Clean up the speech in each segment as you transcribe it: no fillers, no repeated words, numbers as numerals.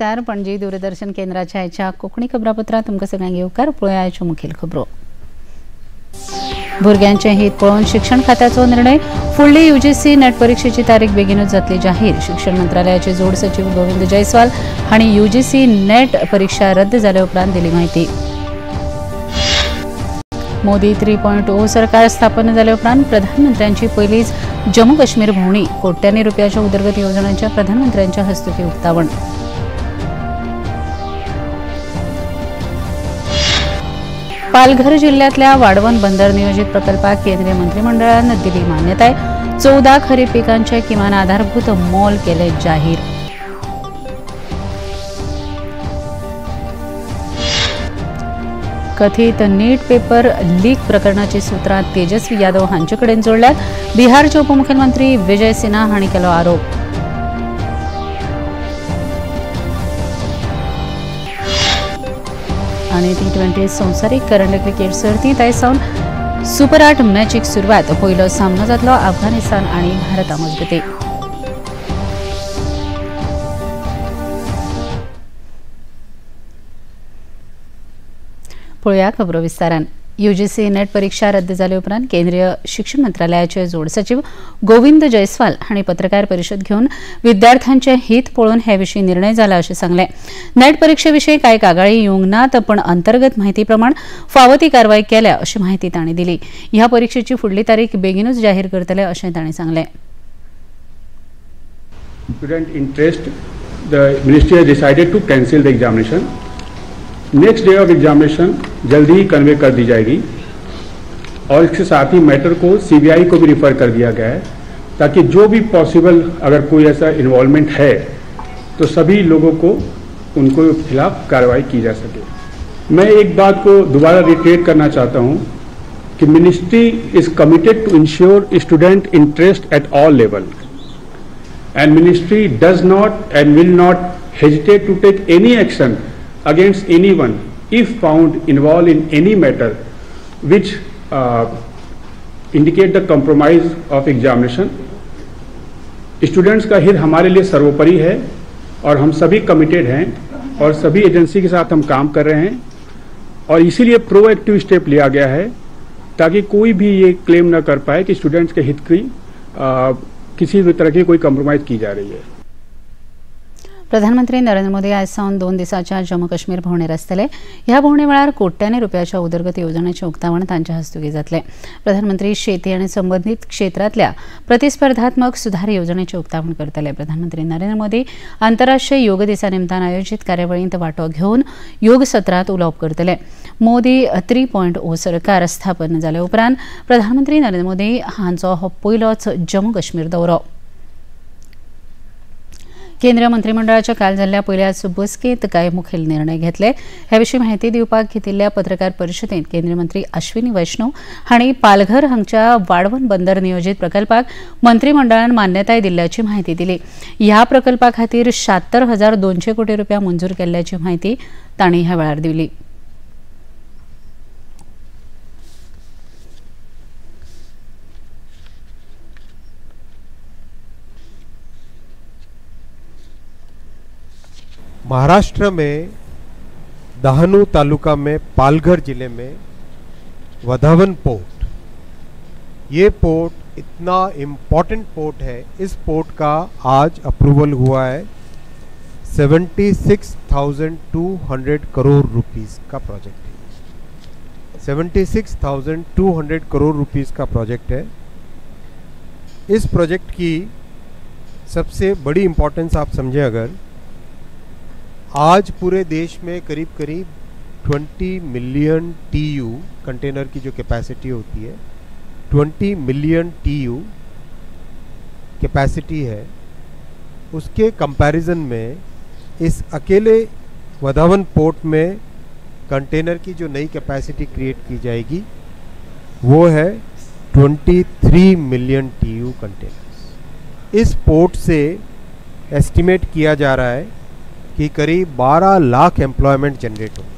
नमस्कार. पणजी दूरदर्शन केंद्राच्या आयच्या कोंकणी खबरापत्रांत तुमकां सगळ्यांक येवकार. पळोवया आयच्यो मुखेल खबरो. भुरग्यांचें हित पळोवन शिक्षण खात्याचो निर्णय. फुडली यूजीसी नेट परिक्षेची तारीख बेगीनूच जातली जाहीर. शिक्षण मंत्रालयाचे जोड सचिव गोविंद जयस्वाल हांणी यूजीसी नेट परीक्षा रद्द जाल्या उपरांत दिली म्हायती. मोदी 3.0 सरकार स्थापन जाल्या उपरांत प्रधानमंत्र्यांची पयलीच जम्मू काश्मीर भोंवडी. कोट्यांनी रुपयाच्या उदरगत येवजण्यांच्या प्रधानमंत्र्यांच्या हस्तुकी उक्तावण. पालघर जिल्ह्यातल्या वाढवण बंदर नियोजित प्रकल्पाक केंद्रीय मंत्रिमंडळान दिली मान्यताय. 14 खरीप पिकांचे किमान आधारभूत मोल केले जाहीर. कथित नीट पेपर लीक प्रकरणाची सूत्रां तेजस्वी यादव हांचे कडेन जोडल्यात. बिहारचे उपमुख्यमंत्री विजय सिन्हा हांणी केलो आरोप. आनी T20 संवसारीक करंड क्रिकेट सर्तींत आयज सावन सुपर 8 मॅचीक सुरवात. पयलो सामनो जातलो अफगाणिस्तान आनी भारता मजगतीं. पळोवया खबरो विस्तारान. यूजीसी नेट परीक्षा रद्द जाले उपरांत केंद्रीय शिक्षण मंत्रालयाचे जोड सचिव गोविंद जयस्वाल हांणी पत्रकार परिशद घेवन विद्यार्थ्यांचे हित पळोवन हे विशीं निर्णय जाला अशें सांगलें. नेट परिक्षे विशीं कांय कागाळी येवंक नात, पण अंतर्गत म्हायती प्रमाण फावो ती कारवाय केल्या अशी म्हायती तांणी दिली. ह्या परिक्षेची फुडली तारीख बेगीनूच जाहीर करतले अशें तांणी सांगलें. Student interest, the ministry has decided to cancel the examination. Next day of examination जल्दी ही कन्वे कर दी जाएगी और इसके साथ ही मैटर को सीबीआई को भी रिफ़र कर दिया गया है ताकि जो भी पॉसिबल अगर कोई ऐसा इन्वॉल्वमेंट है तो सभी लोगों को उनको खिलाफ कार्रवाई की जा सके. मैं एक बात को दोबारा रिट्रेट करना चाहता हूँ कि ministry is committed to ensure student interest at all level and ministry does not and will not hesitate to take any action against anyone if found involved in any matter which indicate the compromise of examination. Students का हित हमारे लिए सर्वोपरि है और हम सभी committed हैं और सभी agency K साथ हम काम कर रहे हैं और इसीलिए प्रोएक्टिव स्टेप लिया गया है ताकि कोई भी ये क्लेम ना कर पाए कि स्टूडेंट्स के हित की किसी भी तरह की कोई कॉम्प्रोमाइज़ की जा रही है. प्रधानमंत्री नरेंद्र मोदी आयज सावन 2 दिसांच्या जम्मू काश्मीर भोंवडेर आसतले. ह्या भोंवडे वेळार कोट्यांनी रुपयाच्या उदरगत येवजण्याचें उक्तावण तांच्या हस्तुकीं जातलें. प्रधानमंत्री शेती आनी संबंदीत क्षेत्रांतल्या प्रतिस्पर्धात्मक सुधार येवजणेचें उक्तावण करतले. प्रधानमंत्री नरेंद्र मोदी आंतरराष्ट्रीय योग दिसा निमतान आयोजीत कार्यावळींत वांटो घेवन योग सत्रांत उलोवप करतले. मोदी 3.0 सरकार स्थापन जाले उपरांत प्रधानमंत्री नरेंद्र मोदी हांचो हो पयलोच जम्मू काश्मीर दौरो. केंद्रीय मंत्रिमंडळाच्या काल जाल्ल्या पयल्याच बसकेंत कांय मुखेल निर्णय घेतले. हे विशीं म्हायती दिवपाक घेतिल्ल्या पत्रकार परिशदेंत केंद्रीय मंत्री अश्विनी वैष्णव हांणी पालघर हांगच्या वाढवण बंदर नियोजीत प्रकल्पाक मंत्रिमंडळान मान्यताय दिल्ल्याची म्हायती दिली. ह्या प्रकल्पा खातीर 76,200 कोटी रुपया मंजूर केल्ल्याची म्हायती तांणी ह्या वेळार दिली. महाराष्ट्र में दहानू तालुका में पालघर जिले में वधावन पोर्ट, ये पोर्ट इतना इम्पोर्टेंट पोर्ट है, इस पोर्ट का आज अप्रूवल हुआ है. 76,200 करोड़ रुपीस का प्रोजेक्ट है. 76,200 करोड़ रुपीस का प्रोजेक्ट है. इस प्रोजेक्ट की सबसे बड़ी इम्पोर्टेंस आप समझें, अगर आज पूरे देश में करीब करीब 20 मिलियन टीयू कंटेनर की जो कैपेसिटी होती है, 20 मिलियन टीयू कैपेसिटी है, उसके कंपैरिजन में इस अकेले वधावन पोर्ट में कंटेनर की जो नई कैपेसिटी क्रिएट की जाएगी वो है 23 मिलियन टीयू कंटेनर्स. इस पोर्ट से एस्टिमेट किया जा रहा है कि करीब 12 लाख एम्प्लॉयमेंट जनरेट होगा.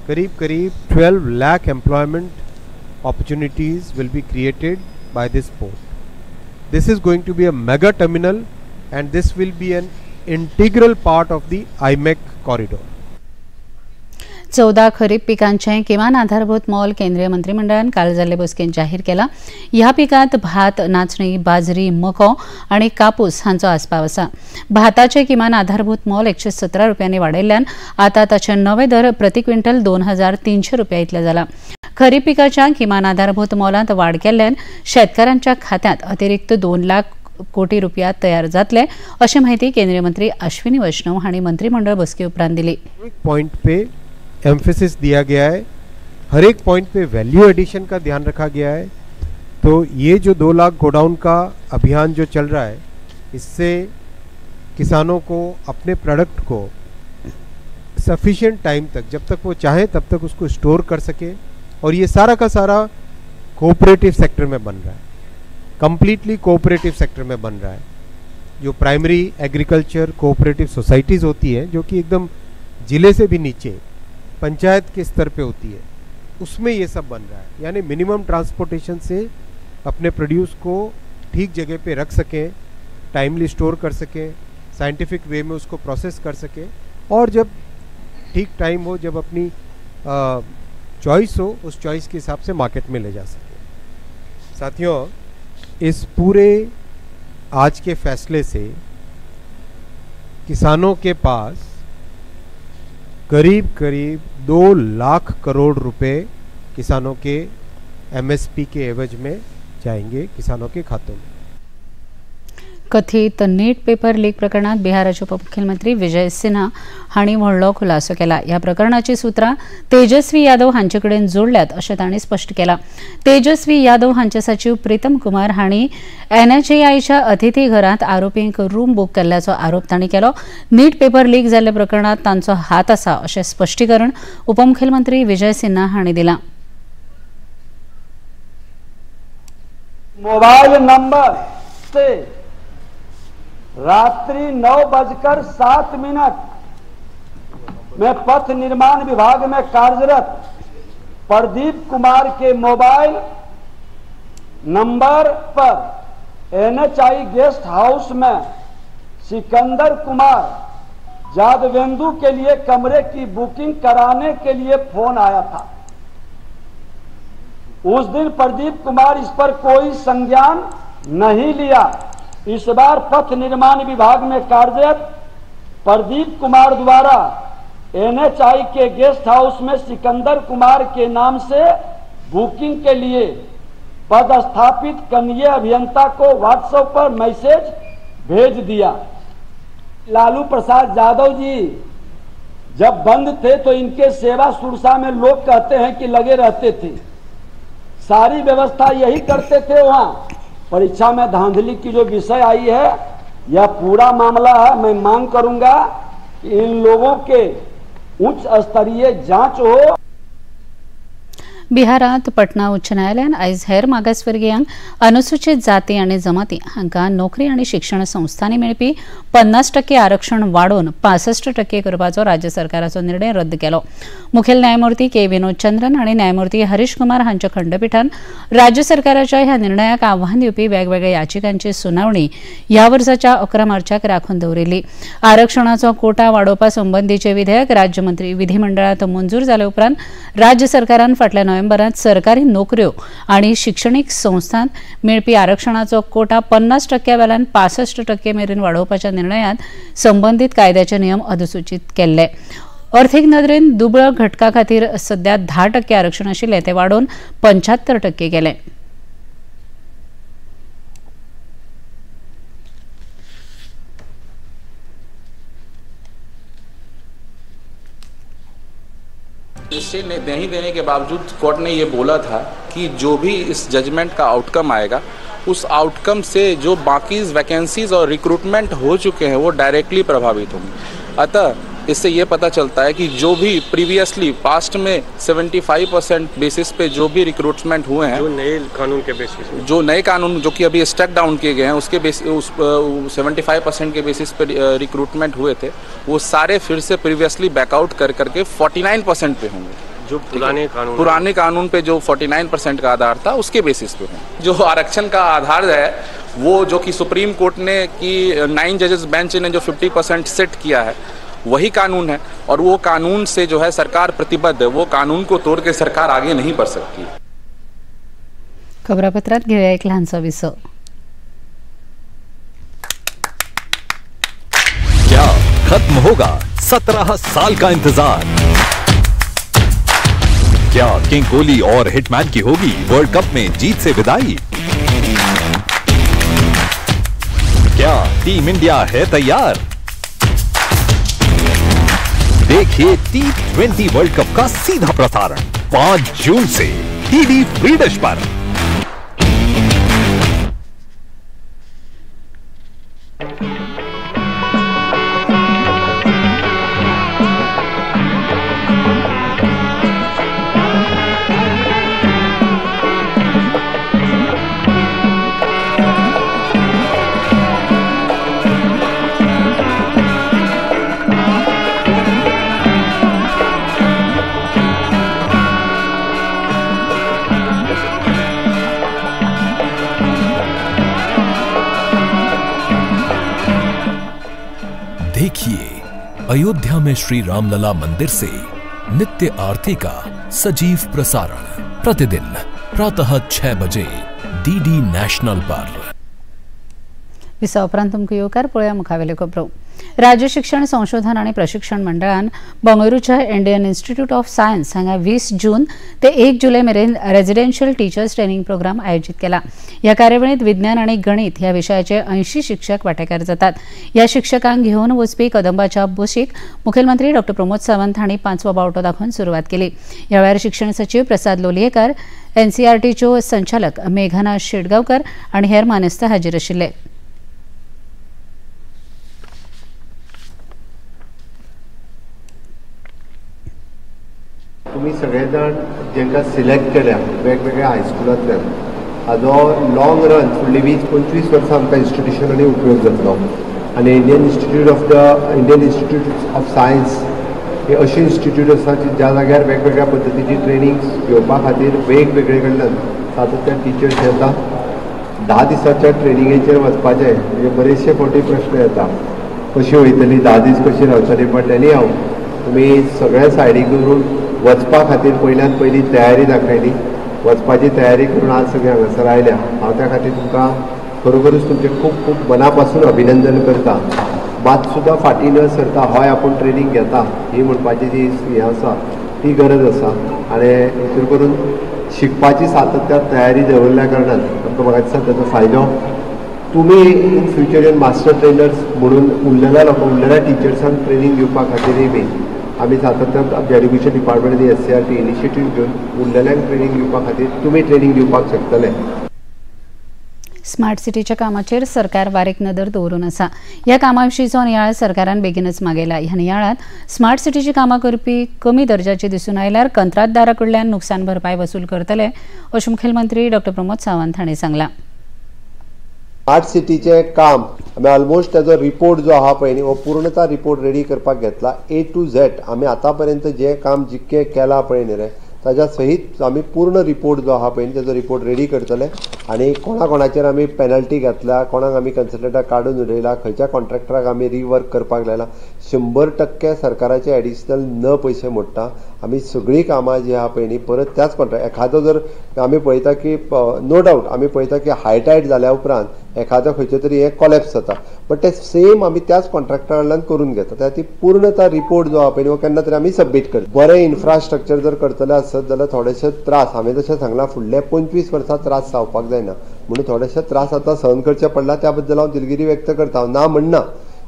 करीब करीब 12 lakh employment opportunities will be created by this port. This is going to be a mega terminal and this will be an integral part of the IMEC corridor. 14 खरीप पिकांचे किमान आधारभूत मोल केंद्रीय मंत्रिमंडळान काल जाल्ले बसकेंत जाहीर केला. ह्या पिकांत भात, नाचणी, बाजरी, मको आनी कापूस हांचो आस्पाव आसा. भाताचे किमान आधारभूत मोल 117 रुपयांनी वाडयल्ल्यान आतां ताचे नवे दर प्रति क्विंटल 2300 रुपया इतले जाला. खरीप पिकाच्या किमान आधारभूत मोलांत वाड केल्ल्यान शेतकारांच्या खात्यांत अतिरिक्त 2 लाख कोटी रुपया तयार जातले अशी माहिती केंद्रीय मंत्री अश्विनी वैष्णव हांणी मंत्रिमंडळ बसके उपरांत दिली. पॉइंट पे एम्फेसिस दिया गया है, हर एक पॉइंट पे वैल्यू एडिशन का ध्यान रखा गया है। तो ये जो 2 लाख गोडाउन का अभियान जो चल रहा है, इससे किसानों को अपने प्रोडक्ट को सफिशिएंट टाइम तक, जब तक वो चाहे तब तक उसको स्टोर कर सके। और ये सारा का सारा कोऑपरेटिव सेक्टर में बन रहा है, कम्प्लीटली कोऑपरेटिव सेक्टर में बन रहा है। जो प्राइमरी एग्रीकल्चर कोऑपरेटिव सोसाइटीज़ होती है, जो कि एकदम ज़िले से भी नीचे पंचायत के स्तर पे होती है, उसमें ये सब बन रहा है। यानी मिनिमम ट्रांसपोर्टेशन से अपने प्रोड्यूस को ठीक जगह पे रख सकें, टाइमली स्टोर कर सकें, साइंटिफिक वे में उसको प्रोसेस कर सकें, और जब ठीक टाइम हो, जब अपनी चॉइस हो, उस चॉइस के हिसाब से मार्केट में ले जा सकें। साथियों, इस पूरे आज के फैसले से किसानों के पास करीब करीब 2 लाख करोड़ रुपए किसानों के एमएसपी के एवज में जाएंगे किसानों के खातों में। कथित नीट पेपर लीक प्रकरणात बिहाराचे उपमुख्यमंत्री विजय सिन्हा हांणी व्हडलो खुलासो केला. ह्या प्रकरणाची सूत्रां तेजस्वी यादव हांचे कडेन जोडल्यात अशें तांणी स्पश्ट केलां. तेजस्वी यादव हांचे सचीव प्रीतम कुमार हांणी एनएचएआयच्या अतिथी घरांत आरोपींक रूम बूक केल्ल्याचो आरोप तांणी केलो. नीट पेपर लीक जाल्ल्या प्रकरणांत तांचो हात आसा अशें स्पश्टीकरण उपमुख्यमंत्री विजय सिन्हा हांणी दिलां. मोबाइल नंबर से रात्रि 9:07 में पथ निर्माण विभाग में कार्यरत प्रदीप कुमार के मोबाइल नंबर पर एनएचआई गेस्ट हाउस में सिकंदर कुमार जादवेंदु के लिए कमरे की बुकिंग कराने के लिए फोन आया था। उस दिन प्रदीप कुमार इस पर कोई संज्ञान नहीं लिया। इस बार पथ निर्माण विभाग में कार्यरत प्रदीप कुमार द्वारा एनएचआई के गेस्ट हाउस में सिकंदर कुमार के नाम से बुकिंग के लिए पदस्थापित कनीय अभियंता को व्हाट्सएप पर मैसेज भेज दिया। लालू प्रसाद यादव जी जब बंद थे तो इनके सेवा सुरसा में लोग कहते हैं कि लगे रहते थे, सारी व्यवस्था यही करते थे। वहाँ परीक्षा में धांधली की जो विषय आई है, यह पूरा मामला है। मैं मांग करूंगा कि इन लोगों के उच्च स्तरीय जांच हो। बिहारात पटना उच्च न्यायालयान आयज हेर मागासवर्गीयांक अनुसूचित जाती आनी जमाती हांकां नोकरी आनी शिक्षण संस्थांनी मेळपी 50% आरक्षण वाडोवन 65% करपाचो राज्य सरकाराचो निर्णय रद्द केलो. मुखेल न्यायमूर्ती के विनोद चंद्रन आनी न्यायमूर्ती हरीश कुमार हांच्या खंडपीठान राज्य सरकाराच्या ह्या निर्णयाक आव्हान दिवपी वेगवेगळ्या याचिकांची सुनावणी ह्या वर्साच्या 11 मार्चाक राखून दवरिल्ली. आरक्षणाचो कोटा वाडोवपा संबंदीचे विधेयक राज्य मंत्री विधिमंडळांत मंजूर जाले उपरांत राज्य सरकारान फाटल्या नोव्हेंबरात सरकारी नोकऱ्यो आणि शिक्षणीक संस्थांत मेळपी आरक्षणाचो कोटा 50% वेल्यान 65% मेरेन वाडोवपाच्या निर्णयात संबंदीत कायद्याचे नियम अधिसूचित केल्ले. अर्थीक नदरेन दुबळ घटका खातीर सध्या 10% आरक्षण आशिल्लें तें वाडोवन 75% केलें. निश्चय नहीं देने के बावजूद कोर्ट ने ये बोला था कि जो भी इस जजमेंट का आउटकम आएगा, उस आउटकम से जो बाकी वैकेंसीज और रिक्रूटमेंट हो चुके हैं वो डायरेक्टली प्रभावित होंगे। अतः इससे ये पता चलता है कि जो भी प्रीवियसली पास्ट में 75% बेसिस पे जो भी रिक्रूटमेंट हुए हैं, जो नए कानून के बेसिस, जो नए कानून जो कि अभी स्टेप डाउन किए गए हैं उसके बेस उस 75% के बेसिस पे रिक्रूटमेंट हुए थे, वो सारे फिर से प्रीवियसली बैकआउट कर करके 49% पे होंगे। जो पुराने कानून पे जो 49% का आधार था उसके बेसिस पे होंगे। जो आरक्षण का आधार है वो जो कि सुप्रीम कोर्ट ने कि 9 जजेस बेंच ने जो 50% सेट किया है वही कानून है, और वो कानून से जो है सरकार प्रतिबद्ध है, वो कानून को तोड़ के सरकार आगे नहीं बढ़ सकती। खबरापत्रात घेऊया एक लहानसा विसव। क्या खत्म होगा 17 साल का इंतजार? क्या किंग कोहली और हिटमैन की होगी वर्ल्ड कप में जीत से विदाई? क्या टीम इंडिया है तैयार? देखिए T20 world cup का सीधा प्रसारण 5 जून से डीडी फ्री डिश पर। देखिए अयोध्या में श्री रामलला मंदिर से नित्य आरती का सजीव प्रसारण प्रतिदिन प्रातः 6 बजे डीडी नॅशनल पर। विसा उपरांत तुमकां येवकार पळोवया मुखावेल्यो खबरो। राज्य शिक्षण संशोधन आणि प्रशिक्षण मंडळान बंगळुरूच्या इंडियन इन्स्टिट्यूट ऑफ सायन्स हांगा 20 जून ते 1 जुलै मेरेन रेजिडेन्शियल टीचर्स ट्रेनिंग प्रोग्राम आयोजित केला। ह्या कार्यावळींत विज्ञान आणि गणित ह्या विशयाचे 80 शिक्षक वांटेकार जातात। ह्या शिक्षकांक घेवन वचपी कदंबाच्या बशीक मुखेलमंत्री डॉ प्रमोद सावंत हांणी 5वो बावटो दाखोवन सुरवात केली। ह्या वेळार शिक्षण सचीव प्रसाद लोलयेकार, एनसीआरटीच्यो संचालक मेघना शेटगांवकर आनी हेर मानेस्त हाजीर आशिल्ले। तुमी सगळे जाण जेंका सिलेक्ट केल्या वेगवेगळ्या हायस्कुलांतल्यान हाजो लॉंग रन फुडली 20-25 वर्सां आमकां इन्स्टिट्युशनांनी उपयोग जातलो आनी Indian institute of science हे अशें इन्स्टिट्यूट आसा की ज्या जाग्यार वेगवेगळ्या पद्दतीची ट्रेनिंग्स घेवपा खातीर वेगवेगळे कडल्यान सातत्यान टिचर्स येता। 10 दिसाच्या ट्रेनिंगेचेर वचपाचें म्हणजे बरेचशे फावटी प्रश्न येता, कशी वयतली 10 दीस कशी रावतली, बट एनी हाव तुमी सगळ्या सायडीक दवरून वचपा खातीर पयल्यान पयली तयारी दाखयली, वचपाची तयारी करून आज सगळे हांगासर आयल्या। हांव त्या खातीर तुमकां खरोखरूच तुमचें खूब खूब मना पासून अभिनंदन करता। मात सुद्दां फाटीं न सरता हय आपूण ट्रेनींग घेता ही म्हणपाची जी हें आसा ती गरज आसा आनी हितून करून शिकपाची सातत्यान तयारी दवरल्या कारणान तुमकां म्हाका दिसता ताचो फायदो तुमी in future in master trainers म्हणून उरलेल्या लोकांक उरलेल्या टिचर्सांक ट्रेनींग दिवपा खातीरय बी आमी सातत्यान आमच्या एड्युकेशन डिपार्टमेंटान SCERT initiative घेवन उरलेल्यांक ट्रेनींग दिवपा खातीर तुमी ट्रेनींग दिवपाक शकतले। स्मार्ट सिटीच्या कामाचेर सरकार बारीक नदर दवरून आसा। ह्या कामा विशींचो नियाळ सरकारान बेगीनच मागयला। ह्या नियाळांत स्मार्ट सिटीची कामां करपी कमी दर्जाची दिसून आयल्यार कंत्राटदारा कडल्यान नुकसान भरपाय वसूल करतले अशें मुखेलमंत्री डॉ प्रमोद सावंत हांणी सांगलां। स्मार्ट सिटीचें काम आमी ऑलमोस्ट ताजो रिपोर्ट जो आहा पळय न्ही हो पूर्णता रिपोर्ट रेडी करपाक घेतला। ए टू झेड आमी आतां पर्यंत जें काम जितकें केलां पळय न्ही रे ताज्या सहीत आमी पूर्ण रिपोर्ट जो आहा पळय न्ही ताजो रिपोर्ट रेडी करतले आनी कोणा कोणाचेर आमी पेनल्टी घातल्या, कोणाक आमी कन्सल्टंटाक काडून उडयला, खंयच्या कॉन्ट्रॅक्टराक आमी रिवर्क करपाक लायला, 100% सरकाराचे एडिशनल न पयशे मोडटा। आमी सगळीं कामां जीं आहा पळय न्ही परत त्याच कॉन्ट्रॅक्ट एखादो जर आमी पळयता की नो डावट आमी पळयता की हाय टायड जाल्या उपरांत एखादो खंयचो तरी हें कॉलेप्स जाता, बट ते सेम आमी त्याच कॉन्ट्रॅक्टरा कडल्यान करून घेता। त्या खातीर पूर्णता रिपोर्ट जो आहा पळय न्ही हो केन्ना तरी आमी सबमीट करता। बरें इन्फ्रास्ट्रक्चर जर करतले आसत जाल्यार थोडेशे त्रास हांवें जशें सांगलां फुडले 25 वर्सां त्रास जावपाक जायना म्हणून थोडेशे त्रास आतां सहन करचे पडला, त्या बद्दल हांव दिलगिरी व्यक्त करता। हांव ना म्हणना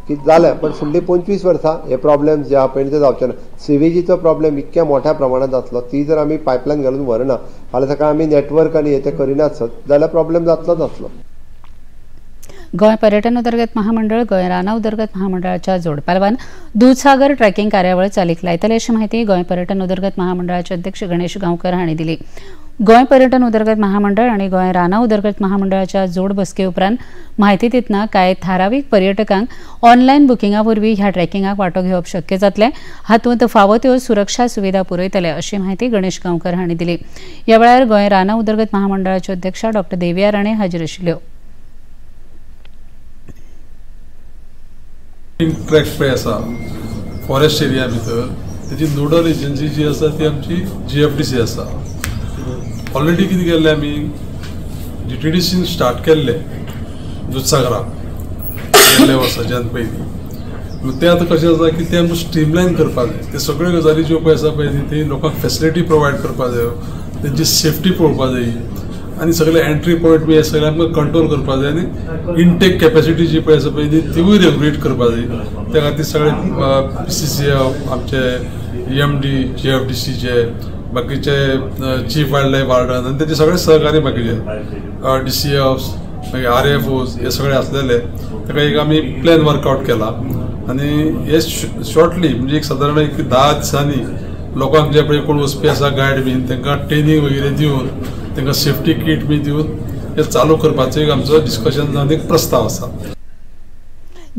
की जालें, पण फुडली 25 वर्सां हे प्रॉब्लेम्स जे आहा पळय ते जावचे ना। सिवेजीचो प्रॉब्लेम इतक्या मोठ्या प्रमाणांत जातलो, ती जर आमी पायपलायन घालून व्हरना फाल्यां सकाळी आमी नेटवर्क आनी हे ते करिना आसत जाल्यार प्रॉब्लेम जातलोच आसलो। गोंय पर्यटन उदरगत महामंडळ गोंय रानां उदरगत महामंडळाच्या जोडपालवान दुधसागर ट्रेकिंग कार्यावळ चालीक लायतले अशी माहिती गोंय पर्यटन उदरगत महामंडळाचे अध्यक्ष गणेश गांवकर हांणी दिली। गोंय पर्यटन उदरगत महामंडळ आणि गोंय रानां उदरगत महामंडळाच्या जोड बसके उपरांत माहिती दितना कांय थारावीक पर्यटकांक ऑनलायन बुकिंगा वरवीं ह्या ट्रेकिंगाक वांटो घेवप शक्य जातलें, हातूंत फावो त्यो सुरक्षा सुविधा पुरयतले अशी माहिती गणेश गांवकर हांणी दिली। ह्या वेळार गोंय रानां उदरगत महामंडळाच्यो अध्यक्ष डॉ देविया राणे हाजीर आशिल्ल्यो। ट्रॅक पळय आसा फॉरेस्ट एरिया भितर तेजी नोडल एजन्सी जी आसा ती आमची GFDC आसा. ऑलरेडी कितें केल्लें आमी GTDCन स्टार्ट केल्लें दुधसागराक गेल्ल्या वर्साच्यान पयलीं. तें आतां कशें आसा की तें आमकां स्ट्रीमलायन करपाक जाय. ते सगळ्यो गजाली ज्यो पळय आसा पळय ती लोकांक फेसिलिटी प्रोवायड करपाक जायो, तेंची सेफ्टी पळोवपाक जाय आनी सगळे एंट्री पॉयंट बी हे सगळे आमकां कंट्रोल करपाक जाय आनी इनटेक कॅपेसिटी जी पळय आसा पळय तिवूय रेगुलेट करपाक जाय. त्या खातीर सगळे PCCF आमचे MD GFDCचे बाकीचे चीफ वायल्ड लायफ वार्डन आनी तेचे सगळे सहकारी बाकीचे DCFs मागीर RFOs हे सगळे आसलेले ताका एक आमी प्लॅन वर्कआवट केला आनी हे शॉर्टली म्हणजे एक सादारण एक 10 दिसांनी लोकांक जे पळय कोण वचपी आसा गायड बीन तांकां ट्रेनींग वगैरे दिवन तांकां सेफ्टी कीट बी दिवन हे चालू करपाचो एक आमचो डिस्कशन जावन एक प्रस्ताव आसा.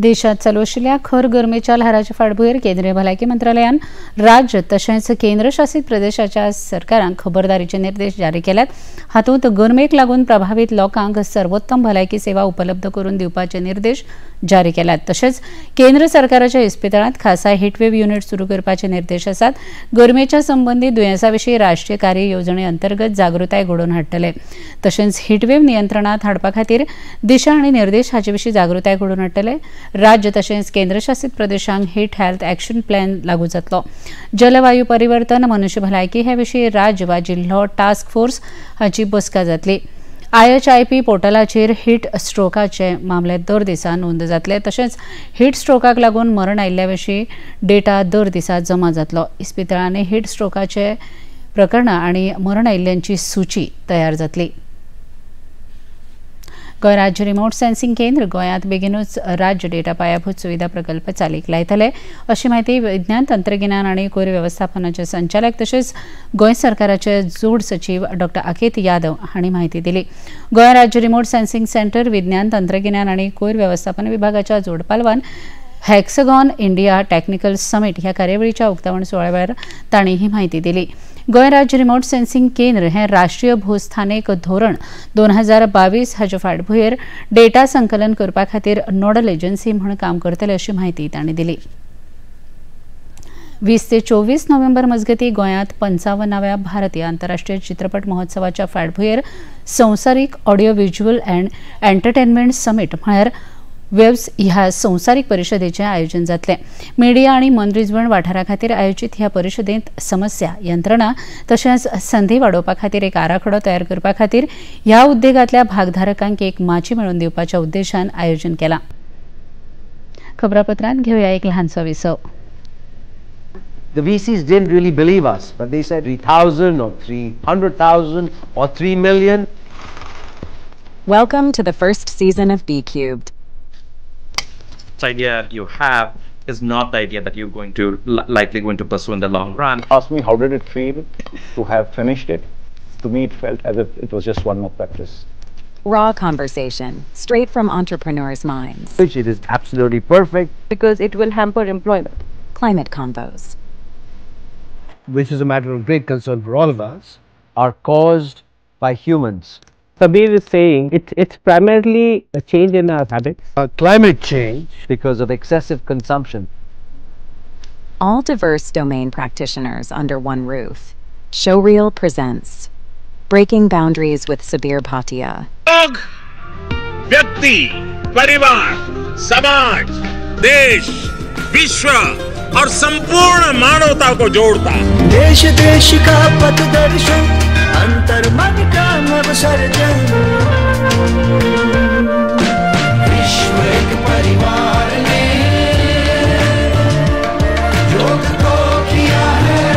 देशात चालू आशिल्ल्या खर गरमेच्या ल्हाराच्या फाटभुंयेर केंद्रीय भलायकी मंत्रालयान राज्य तशेंच केंद्रशासीत प्रदेशाच्या सरकारांक खबरदारीचे निर्देश जारी केल्यात. हातूंत गरमेक लागून प्रभावीत लोकांक सर्वोत्तम भलायकी सेवा उपलब्ध करून दिवपाचे निर्देश जारी केल्यात. तशेंच केंद्र सरकाराच्या इस्पितळांत खासा हिटवेव युनिट सुरू करपाचे निर्देश आसात. गरमेच्या संबंदीत दुयेंसा विशीं राष्ट्रीय कार्य येवजणे अंतर्गत जागृताय घडोवन हाडटले. तशेंच हिटवेव नियंत्रणांत हाडपा खातीर दिशा आनी निर्देश हाचे विशीं जागृताय घडोवन हाडटले. राज्य तशेंच केंद्रशासीत प्रदेशांक हीट हेल्थ एक्शन प्लॅन लागू जातलो. जलवायू परिवर्तन मनुष्य भलायकी हे विशीं राज्य वा जिल्हो टास्क फोर्स हाची बसका जातली. IHIP पोर्टलाचेर हीट स्ट्रोकाचे मामले दर दिसा नोंद जातले. तशेंच हीट स्ट्रोकाक लागून मरण आयिल्ल्या विशीं डेटा दर दिसा जमा जातलो. इस्पितळांनी हीट स्ट्रोकाचे प्रकरणां आनी मरण आयिल्ल्यांची सूची तयार जातली. गोंय राज्य रिमोट सेन्सिंग केंद्र गोंयांत बेगीनूच राज्य डेटा पायाभूत सुविधा प्रकल्प चालीक लायतले अशी म्हायती विज्ञान तंत्रगिन्यान आनी कोयर वेवस्थापनाचे संचालक तशेंच गोंय सरकाराचे जोड सचीव डॉ अकित यादव हांणी म्हायती दिली. गोंय राज्य रिमोट सेन्सिंग सेंटर विज्ञान तंत्रगिन्यान आनी कोयर वेवस्थापन विभागाच्या जोडपालवान हेक्सगॉन इंडिया टॅक्निकल समिट ह्या कार्यावळीच्या उक्तावण सुवाळ्या वेळार तांणी ही म्हायती दिली. गोंय राज्य रिमोट सेन्सिंग केंद्र हें राष्ट्रीय भूस्थानीक धोरण 2022 हाचे फाटभुंयेर डेटा संकलन करपा खातीर नोडल एजन्सी म्हूण काम करतले अशी म्हायती तांणी दिली. 20 ते 24 नोव्हेंबर मजगती गोंयांत 55व्या भारतीय आंतरराष्ट्रीय चित्रपट महोत्सवाच्या फाटभुंयेर संवसारीक audio visual and entertainment summit म्हळ्यार वेव्स ह्या संवसारीक परिशदेचें आयोजन जातलें. मिडिया आनी मनरिजवण वाठारा खातीर आयोजीत ह्या परिशदेंत समस्या, यंत्रणा तशेंच संदी वाडोवपा खातीर एक आराखडो तयार करपा खातीर ह्या उद्देगांतल्या भागधारकांक एक माची मेळोवन दिवपाच्या उद्देशान आयोजन केलां. खबरापत्रांत घेवया एक ल्हानसो विसव. The VCs didn't really believe us, but they said 3,000 or 300,000 or 3 million. Welcome to the first season of B Cubed. Idea you have is not the idea that you're going to likely going to pursue in the long run. Ask me, how did it feel to have finished it? To me, it felt as if it was just one more practice. Raw conversation, straight from entrepreneurs' minds. Which it is absolutely perfect. Because it will hamper employment. Climate convos. Which is a matter of great concern for all of us. Are caused by humans. Sabir is saying it's primarily a change in our habits. Climate change. Because of excessive consumption. All diverse domain practitioners under one roof. Showreel presents Breaking Boundaries with Sabir Bhatia. लोग, व्यक्ति, परिवार, समाज, देश, विश्व और संपूर्ण मानवता को जोड़ता। देश देश का पथदर्शन, अंतर मन का नवसर्जन, विश्व एक परिवार ने योग को किया है,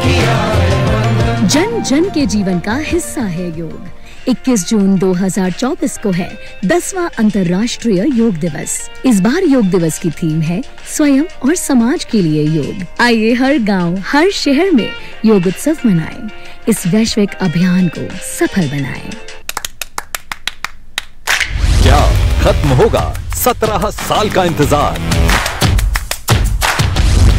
किया है। जन जन के जीवन का हिस्सा है योग। 21 जून 2024 को है 10वां अंतर्राष्ट्रीय योग दिवस। इस बार योग दिवस की थीम है स्वयं और समाज के लिए योग। आइए हर गांव, हर शहर में योग उत्सव मनाएं, इस वैश्विक अभियान को सफल बनाएं। क्या खत्म होगा 17 साल का इंतजार?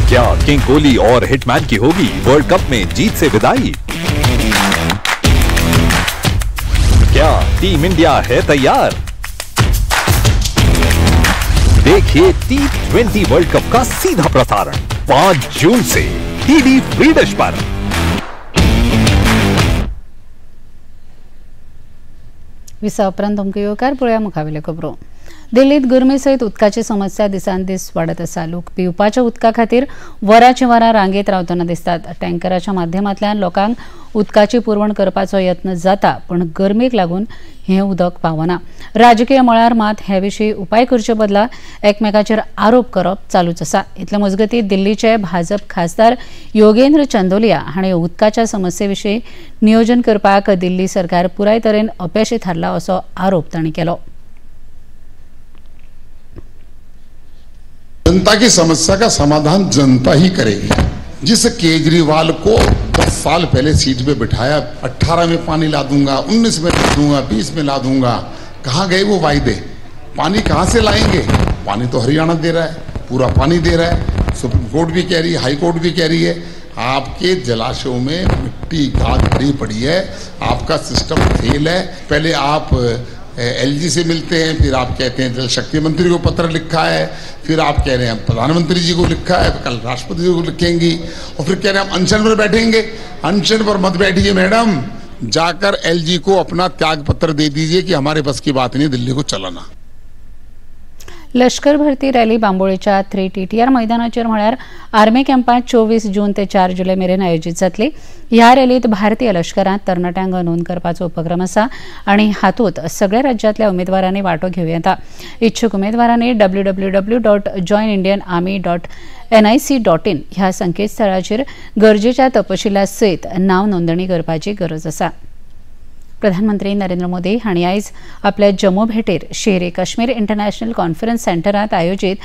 क्या किंग कोहली और हिटमैन की होगी वर्ल्ड कप में जीत से विदाई? क्या टीम इंडिया है तैयार? देखिए T20 world cup का सीधा प्रसारण 5 जून से डीडी फ्री डिश पर। विसा उपरांत तुमकां येवकार पळोवया मुखावेल्यो खबरो। दिल्लीत गरमी सयत उदकाची समस्या दिसान दीस वाडत आसा। लोक पिवपाच्या उदका खातीर वरांची वरां रांगेत रावतना दिसतात। टँकराच्या माध्यमांतल्यान लोकांक उदकाची पुरवण करपाचो यत्न जाता, पण गरमेक लागून हें उदक पावना। राजकीय मळार मात हे विशीं उपाय करचे बदला एकमेकाचेर आरोप करप चालूच आसा। इतले मजगतीं दिल्लीचे भाजप खासदार योगेंद्र चंदोलिया हांणी उदकाच्या समस्ये विशीं नियोजन करपाक दिल्ली सरकार पुराय तरेन अपेशी थारला असो आरोप तांणी केलो। जनता की समस्या का समाधान जनता ही करेगी। जिस केजरीवाल को 10 साल पहले सीट पे बिठाया, 18 में पानी ला दूंगा, 19 में ला दूंगा, 20 में ला दूंगा, कहाँ गए वो वायदे? पानी कहाँ से लाएंगे? पानी तो हरियाणा दे रहा है, पूरा पानी दे रहा है। सुप्रीम कोर्ट भी कह रही है, हाई कोर्ट भी कह रही है, आपके जलाशयों में मिट्टी गाद भरी पड़ी है, आपका सिस्टम फेल है। पहले आप एलजी से मिलते हैं, फिर आप कहते हैं जल शक्ति मंत्री को पत्र लिखा है, फिर आप कह रहे हैं हम प्रधानमंत्री जी को लिखा है, कल राष्ट्रपति जी को लिखेंगी, और फिर कह रहे हैं हम अनशन पर बैठेंगे। अनशन पर मत बैठिए मैडम, जाकर एलजी को अपना त्याग पत्र दे दीजिए कि हमारे बस की बात नहीं दिल्ली को चलाना। लष्कर भरती रॅली बांबोळीच्या 3 TTR मैदानाचेर म्हळ्यार आर्मी कॅम्पात 24 जून ते 4 जुलय मेरेन आयोजीत जातली। ह्या रॅलीत भारतीय लष्करांत तरणाट्यांक नोंद करपाचो उपक्रम आसा आनी हातूंत सगळ्या राज्यांतल्या उमेदवारांनी वांटो घेवं येता। इच्छूक उमेदवारांनी www.joinindianarmy.nic.in ह्या संकेतस्थळाचेर गरजेच्या तपशिला सयत नांव नोंदणी करपाची गरज आसा। प्रधानमंत्री नरेंद्र मोदी हांणी आयज आपल्या जम्मू भेटेर शेर काश्मीर इंटरनॅशनल कॉन्फरन्स सेंटरात आयोजित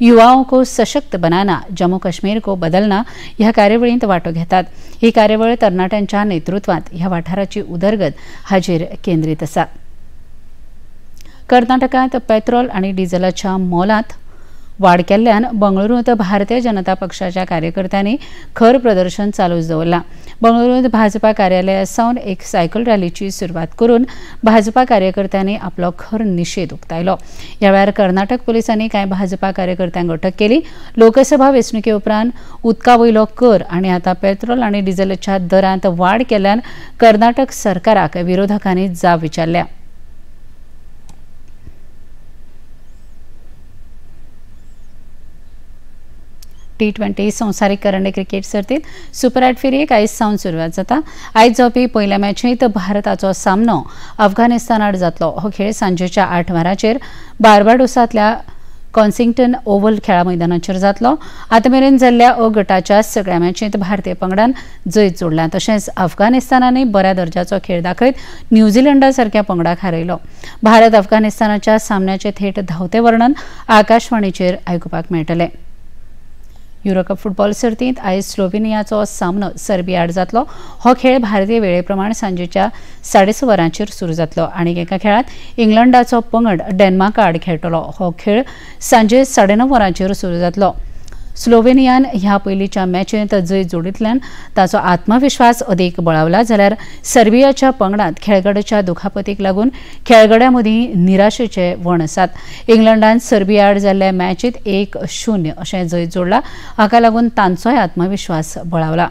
युवाओं को सशक्त बनाना जम्मू काश्मीर को बदलना ह्या कार्यावळींत वांटो घेतात। ही कार्यावळ तरणाट्यांच्या नेतृत्वात ह्या वाठाराची उदरगत हाजेर केंद्रीत आसा। कर्नाटकांत पेट्रोल आनी डिझलाच्या मोलांत वाड केल्ल्यान बंगळुरूंत भारतीय जनता पक्षाच्या कार्यकर्त्यांनी खर प्रदर्शन चालूच दवरलां। बंगळुरूंत भाजपा कार्यालया सावन एक सायकल रॅलीची सुरवात करून भाजपा कार्यकर्त्यांनी आपलो खर निशेध उक्तायलो। ह्या वेळार कर्नाटक पुलिसांनी कांय भाजपा कार्यकर्त्यांक अटक केली। लोकसभा वेंचणुके उपरांत उदका वयलो कर आनी आतां पेट्रोल आनी डिझलाच्या दरांत वाड केल्ल्यान कर्नाटक सरकाराक विरोधकांनी जाब विचारल्या। T20 संवसारीक करंडे क्रिकेट सर्तीत सुपर 8 फेरयेक आयज सावन सुरवात जाता। आयज जावपी पयल्या मॅचींत भारताचो सामनो अफगाणिस्तान आड जातलो। हो खेळ सांजेच्या 8 वरांचेर बार्बाडोसांतल्या कॉन्सिंग्टन ओव्हल खेळा मैदानाचेर जातलो। आतां मेरेन जाल्ल्या अ गटाच्या सगळ्या मॅचींत भारतीय पंगडान जैत जोडलां। तशेंच अफगाणिस्तानानय बऱ्या दर्जाचो खेळ दाखयत न्यूझीलंडा सारक्या पंगडाक हारयलो। भारत अफगाणिस्तानाच्या सामन्याचें थेट धांवतें वर्णन आकाशवाणीचेर आयकुपाक मेळटलें। युरोकप फुटबॉल सर्तींत आयज स्लोवेनियाचो सामनो सर्बिया आड जातलो। हो खेळ भारतीय वेळेप्रमाण सांजेच्या 6:30 वरांचेर सुरू जातलो। आनी एका खेळांत इंग्लंडाचो पंगड डेन्मार्का आड खेळटलो। हो खेळ सांजे 9:30 वरांचेर सुरू जातलो। स्लोवेनियान ह्या पयलींच्या मॅचींत जैत जोडितल्यान ताचो आत्मविश्वास अदीक बळावला, जाल्यार सर्बियाच्या पंगडांत खेळगड्याच्या दुखापतीक लागून खेळगड्यां मदीं निराशेचे वण आसात। इंग्लंडान सर्बिया आड जाल्ल्या मॅचींत 1-0 अशें जैत जोडलां। हाका लागून तांचोय आत्मविश्वास बळावला।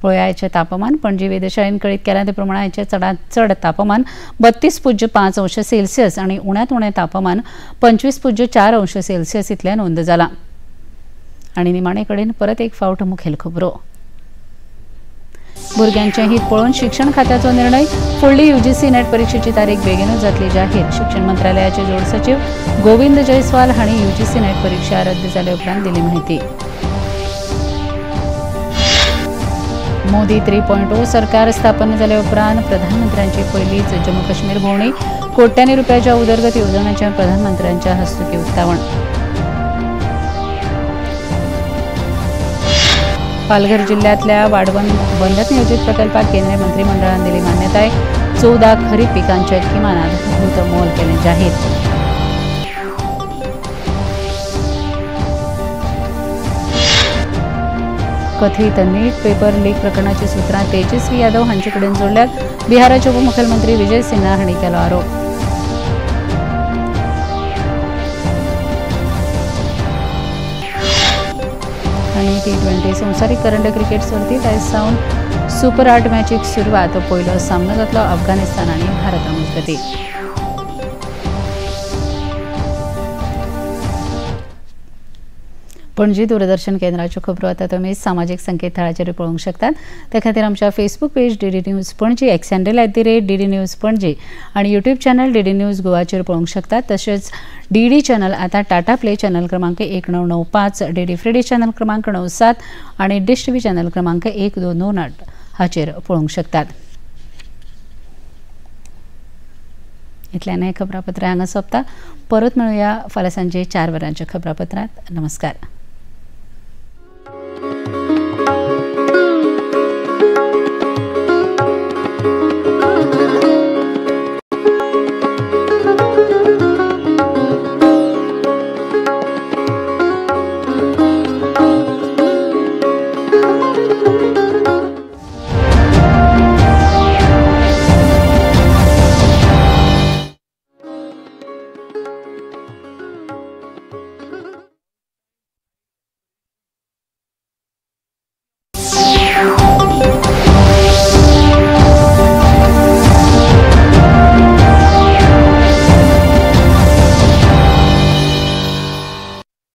पळोवया आयचें तापमान। पणजी वेधशाळेन कळीत केलां ते प्रमाण आयचें चडांत चड तापमान 32.5 अंश सेल्सियस आनी उण्यांत उणें तापमान 25.4 अंश सेल्सियस इतलें नोंद जालां। आनी निमाणे कडेन परत एक फावट मुखेल खबरो। भुरग्यांचें हित पळोवन शिक्षण खात्याचो निर्णय, फुडली UGC नेट परिक्षेची तारीख बेगीनूच जातली जाहीर। शिक्षण मंत्रालयाचे जोड सचीव गोविंद जयस्वाल हांणी UGC नेट परिक्षा रद्द जाले उपरांत दिली माहिती। मोदी 3.0 सरकार स्थापन जाले उपरांत प्रधानमंत्र्यांची पयलीच जम्मू काश्मीर भोंवडी, कोट्यांनी रुपयाच्या उदरगत येवजण्यांच्या प्रधानमंत्र्यांच्या हस्तुकी उक्तावण। पालघर जिल्ह्यातल्या वाढवण बंदर नियोजित प्रकल्पाक केंद्रीय मंत्रिमंडळान दिली मान्यताय, 14 खरीप पिकांचे किमान आधारभूत मोल केलें जाहीर। कथित नीट पेपर लीक प्रकरणाची सूत्रां तेजस्वी यादव हांचे कडेन जोडल्यात। बिहाराचे उपमुख्यमंत्री विजय सिन्हा हांणी केलो आरोप। आनी T20 संवसारीक करंड क्रिकेट सर्तींत आयज सावन सुपर 8 मॅचीक सुरवात. पयलो सामनो जातलो अफगाणिस्तान आनी भारता मजगतीं. पणजी दूरदर्शन केंद्राच्यो खबरो आतां तुमी सामाजीक संकेतथळाचेर पळोवंक शकतात. ते खातीर आमच्या Facebook page DD news Panaji, X handle @DD news Panaji आनी यूट्यूब चॅनल DD news गोवाचेर पळोवंक शकतात. तशेंच DD channel आतां टाटा प्ले चॅनल क्रमांक 1995, DD free dish channel क्रमांक 97 आनी डिश टीव्ही चॅनल क्रमांक 1298 हाचेर पळोवंक शकतात. इतल्यान हें खबरापत्र हांगा सोंपता. परत मेळुया फाल्यां सांजे 4 वरांच्या खबरापत्रांत. नमस्कार.